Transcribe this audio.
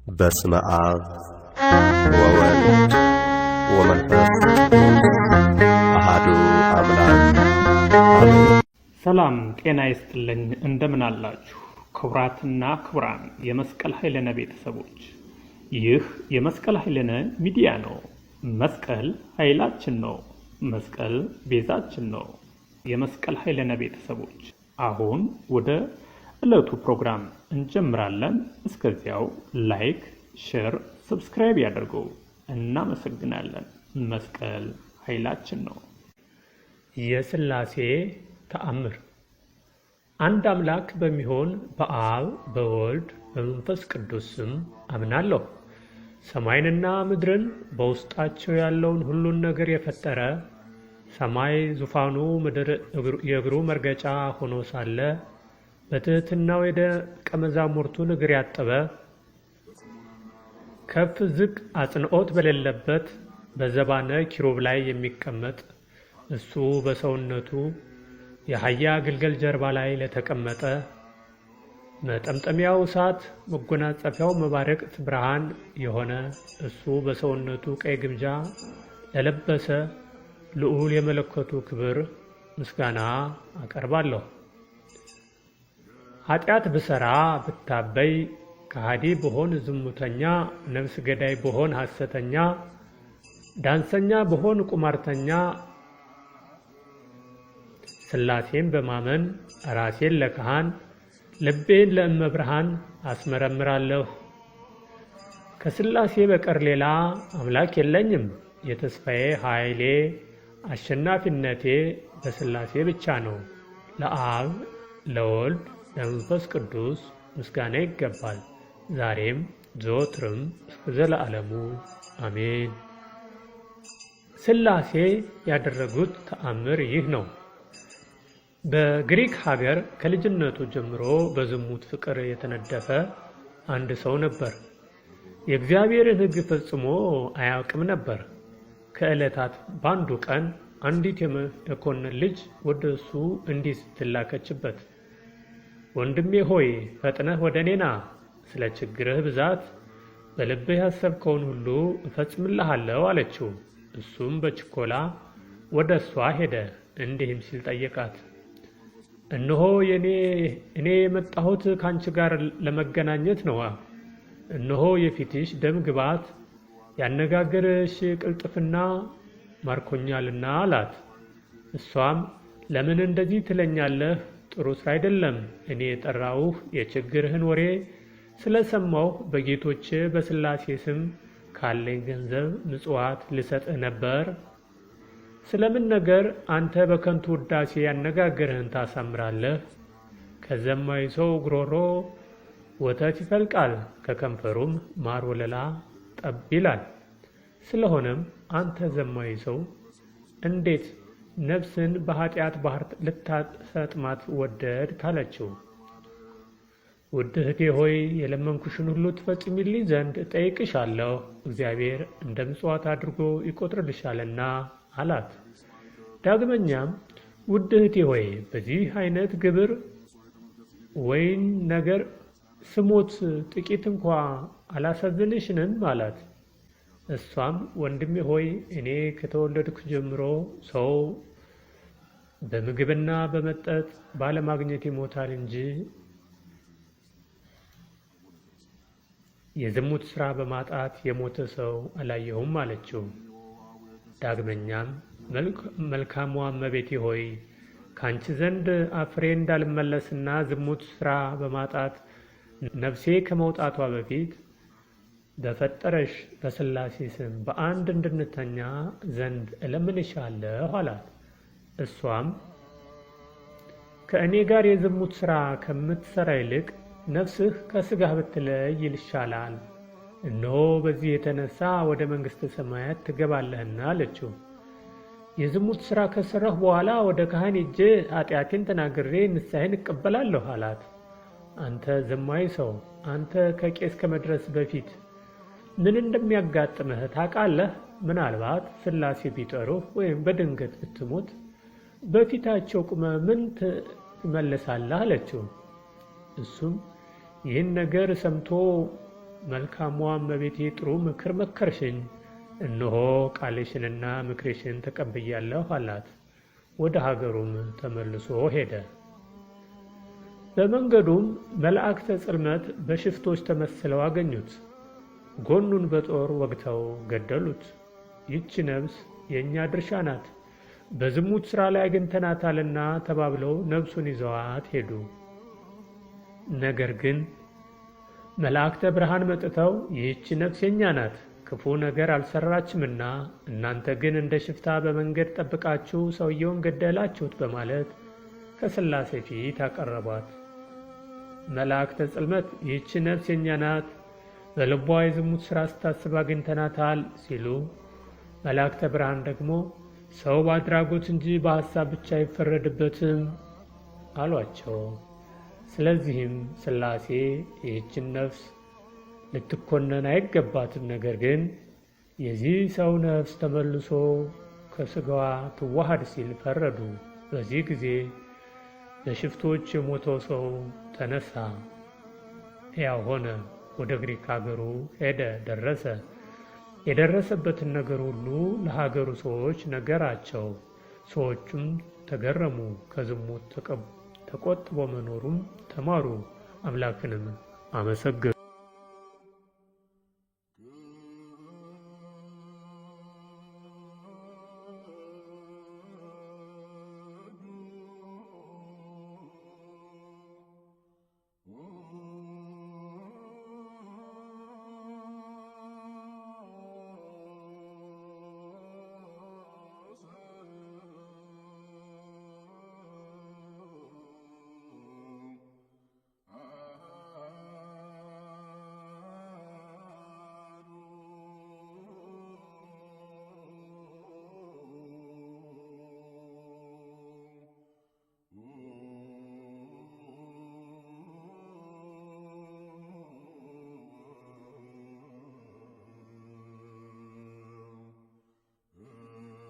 በስመ አብ ወወልድ ወመንፈስ ቅዱስ አሐዱ አምላክ አሜን። ሰላም ጤና ይስጥልኝ። እንደምን አላችሁ? ክቡራትና ክቡራን የመስቀል ኃይለነ ቤተሰቦች፣ ይህ የመስቀል ኃይለነ ሚዲያ ነው። መስቀል ኃይላችን ነው። መስቀል ቤዛችን ነው። የመስቀል ኃይለነ ቤተሰቦች፣ አሁን ወደ ዕለቱ ፕሮግራም እንጀምራለን። እስከዚያው like፣ share፣ subscribe ያድርጉ። እናመሰግናለን። መስቀል ኃይላችን ነው። የሥላሴ ተአምር። አንድ አምላክ በሚሆን በአብ፣ በወልድ፣ በመንፈስ ቅዱስ ስም አምናለሁ። ሰማይንና ምድርን በውስጣቸው ያለውን ሁሉን ነገር የፈጠረ፣ ሰማይ ዙፋኑ፣ ምድር የእግሩ መርገጫ ሆኖ ሳለ በትሕትናው የደቀ መዛሙርቱን እግር ያጠበ፣ ከፍ ዝቅ አጽንዖት በሌለበት በዘባነ ኪሩብ ላይ የሚቀመጥ፣ እሱ በሰውነቱ የአህያ ግልገል ጀርባ ላይ ለተቀመጠ፣ መጠምጠሚያው እሳት መጎናጸፊያው መባረቅት ብርሃን የሆነ፣ እሱ በሰውነቱ ቀይ ግምጃ ለለበሰ ልዑል የመለኮቱ ክብር ምስጋና አቀርባለሁ። ኃጢአት ብሠራ ብታበይ፣ ከሃዲ ብሆን ዝሙተኛ፣ ነፍስ ገዳይ ብሆን ሐሰተኛ፣ ዳንሰኛ ብሆን ቁማርተኛ፣ ሥላሴን በማመን ራሴን ለካህን ልቤን ለእመብርሃን አስመረምራለሁ። ከሥላሴ በቀር ሌላ አምላክ የለኝም። የተስፋዬ ኃይሌ አሸናፊነቴ በሥላሴ ብቻ ነው። ለአብ፣ ለወልድ፣ ለመንፈስ ቅዱስ ምስጋና ይገባል፣ ዛሬም ዘወትርም እስከ ዘለዓለሙ አሜን። ሥላሴ ያደረጉት ተአምር ይህ ነው። በግሪክ ሀገር ከልጅነቱ ጀምሮ በዝሙት ፍቅር የተነደፈ አንድ ሰው ነበር። የእግዚአብሔርን ሕግ ፈጽሞ አያውቅም ነበር። ከዕለታት በአንዱ ቀን አንዲት የመኮንን ልጅ ወደ እሱ እንዲህ ስትል ላከችበት። ወንድሜ ሆይ፣ ፈጥነህ ወደ እኔ ና፣ ስለ ችግርህ ብዛት በልብህ ያሰብከውን ሁሉ እፈጽምልሃለሁ አለችው። እሱም በችኮላ ወደ እሷ ሄደ፣ እንዲህም ሲል ጠየቃት። እነሆ እኔ የመጣሁት ከአንቺ ጋር ለመገናኘት ነው። እነሆ የፊትሽ ደም ግባት ያነጋገርሽ ቅልጥፍና ማርኮኛልና አላት። እሷም ለምን እንደዚህ ትለኛለህ? ጥሩ ስራ አይደለም። እኔ የጠራሁህ የችግርህን ወሬ ስለሰማሁ በጌቶች በሥላሴ ስም ካለኝ ገንዘብ ምጽዋት ልሰጥህ ነበር። ስለምን ነገር አንተ በከንቱ ውዳሴ ያነጋገርህን ታሳምራለህ? ከዘማዊ ሰው ጉሮሮ ወተት ይፈልቃል፣ ከከንፈሩም ማር ወለላ ጠብ ይላል። ስለሆነም አንተ ዘማዊ ሰው እንዴት ነፍስን በኃጢአት ባህር ልታሰጥማት ወደድክ? አለችው። ውድ እህቴ ሆይ፣ የለመንኩሽን ሁሉ ትፈጽሚልኝ ዘንድ እጠይቅሻለሁ፣ እግዚአብሔር እንደ ምጽዋት አድርጎ ይቆጥርልሻልና አላት። ዳግመኛም ውድ እህቴ ሆይ፣ በዚህ አይነት ግብር ወይን ነገር ስሞት ጥቂት እንኳ አላሳዝንሽንም? አላት። እሷም ወንድሜ ሆይ፣ እኔ ከተወለድኩ ጀምሮ ሰው በምግብና በመጠጥ ባለማግኘት ይሞታል እንጂ የዝሙት ሥራ በማጣት የሞተ ሰው አላየሁም አለችው። ዳግመኛም መልካሟ እመቤቴ ሆይ፣ ከአንቺ ዘንድ አፍሬ እንዳልመለስና ዝሙት ሥራ በማጣት ነፍሴ ከመውጣቷ በፊት በፈጠረሽ በሥላሴ ስም በአንድ እንድንተኛ ዘንድ እለምንሻለሁ አላት። እሷም ከእኔ ጋር የዝሙት ሥራ ከምትሠራ ይልቅ ነፍስህ ከሥጋህ ብትለይ ይልሻላል፣ እነሆ በዚህ የተነሳ ወደ መንግሥተ ሰማያት ትገባለህና አለችው። የዝሙት ሥራ ከሠራሁ በኋላ ወደ ካህን ሄጄ ኃጢአቴን ተናግሬ ንስሐዬን እቀበላለሁ አላት። አንተ ዘማዊ ሰው፣ አንተ ከቄስ ከመድረስ በፊት ምን እንደሚያጋጥምህ ታውቃለህ? ምናልባት ሥላሴ ቢጠሩህ ወይም በድንገት ብትሞት በፊታቸው ቁመህ ምን ትመልሳለህ? አለችው። እሱም ይህን ነገር ሰምቶ መልካሟ እመቤቴ ጥሩ ምክር መከርሽኝ፣ እነሆ ቃልሽንና ምክርሽን ተቀብያለሁ አላት። ወደ ሀገሩም ተመልሶ ሄደ። በመንገዱም መላእክተ ጽልመት በሽፍቶች ተመስለው አገኙት። ጎኑን በጦር ወግተው ገደሉት። ይህች ነፍስ የእኛ ድርሻ ናት፣ በዝሙት ሥራ ላይ አግኝተናታልና ተባብለው ነፍሱን ይዘዋት ሄዱ። ነገር ግን መላእክተ ብርሃን መጥተው ይህች ነፍስ የእኛ ናት፣ ክፉ ነገር አልሰራችምና እናንተ ግን እንደ ሽፍታ በመንገድ ጠብቃችሁ ሰውየውን ገደላችሁት በማለት ከሥላሴ ፊት አቀረቧት። መላእክተ ጽልመት ይህች ነፍስ የእኛ ናት፣ በልቧ የዝሙት ሥራ ስታስብ አግኝተናታል ሲሉ፣ መላእክተ ብርሃን ደግሞ ሰው በአድራጎት እንጂ በሐሳብ ብቻ አይፈረድበትም አሏቸው። ስለዚህም ሥላሴ ይህችን ነፍስ ልትኮነን አይገባትም፣ ነገር ግን የዚህ ሰው ነፍስ ተመልሶ ከሥጋዋ ትዋሃድ ሲል ፈረዱ። በዚህ ጊዜ በሽፍቶች የሞተው ሰው ተነሳ፣ ሕያው ሆነ። ወደ ግሪክ ሀገሩ ሄደ፣ ደረሰ። የደረሰበትን ነገር ሁሉ ለሀገሩ ሰዎች ነገራቸው። ሰዎቹም ተገረሙ፣ ከዝሙት ተቆጥቦ መኖሩም ተማሩ፣ አምላክንም አመሰገኑ።